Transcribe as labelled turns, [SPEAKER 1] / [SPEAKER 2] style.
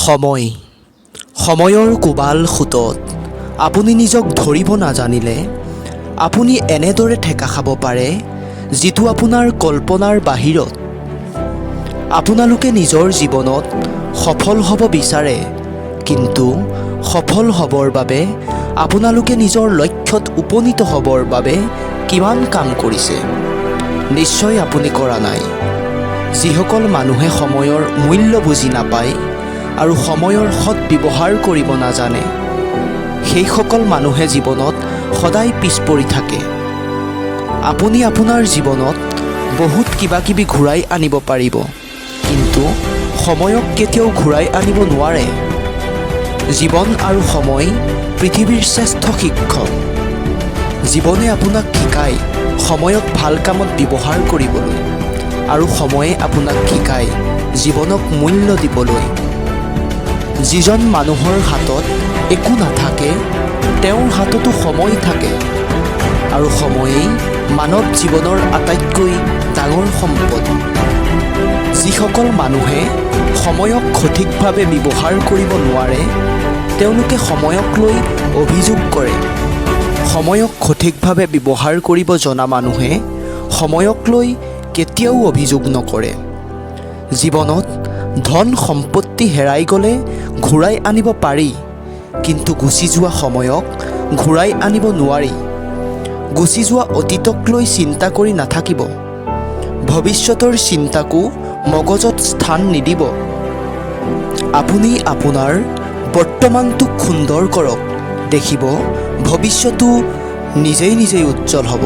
[SPEAKER 1] সময়। সময়ৰ কোবাল সোঁতত আপুনি নিজক ধৰিব নাজানিলে আপুনি এনেদৰে ঠেকা খাব পাৰে, যিটো আপোনাৰ কল্পনাৰ বাহিৰত। আপোনালোকে নিজৰ জীৱনত সফল হ'ব বিচাৰে, কিন্তু সফল হ'বৰ বাবে, আপোনালোকে নিজৰ লক্ষ্যত উপনীত হ'বৰ বাবে কিমান কাম কৰিছে? নিশ্চয় আপুনি কৰা নাই। যিসকল মানুহে সময়ৰ মূল্য বুজি নাপায় আৰু সময়ৰ সৎ ব্যৱহাৰ কৰিব নাজানে, সেইসকল মানুহে জীৱনত সদায় পিছ পৰি থাকে। আপুনি আপোনাৰ জীৱনত বহুত কিবা কিবি ঘূৰাই আনিব পাৰিব, কিন্তু সময়ক কেতিয়াও ঘূৰাই আনিব নোৱাৰে। জীৱন আৰু সময় পৃথিৱীৰ শ্ৰেষ্ঠ শিক্ষক। জীৱনে আপোনাক শিকায় সময়ক ভাল কামত ব্যৱহাৰ কৰিবলৈ আৰু সময়ে আপোনাক শিকায় জীৱনক মূল্য দিবলৈ। যিজন মানুহৰ হাতত একো নাথাকে, তেওঁৰ হাততো সময় থাকে আৰু সময়েই মানৱ জীৱনৰ আটাইতকৈ ডাঙৰ সম্পদ। যিসকল মানুহে সময়ক সঠিকভাৱে ব্যৱহাৰ কৰিব নোৱাৰে, তেওঁলোকে সময়ক লৈ অভিযোগ কৰে। সময়ক সঠিকভাৱে ব্যৱহাৰ কৰিব জনা মানুহে সময়ক লৈ কেতিয়াও অভিযোগ নকৰে। জীৱনত ধন সম্পত্তি হেৰাই গ'লে ঘূৰাই আনিব পাৰি, কিন্তু গুচি যোৱা সময়ক ঘূৰাই আনিব নোৱাৰি। গুচি যোৱা অতীতক লৈ চিন্তা কৰি নাথাকিব। ভৱিষ্যতৰ চিন্তাকো মগজত স্থান নিদিব। আপুনি আপোনাৰ বৰ্তমানটোক সুন্দৰ কৰক, দেখিব ভৱিষ্যতো নিজেই নিজেই উজ্জ্বল হ'ব।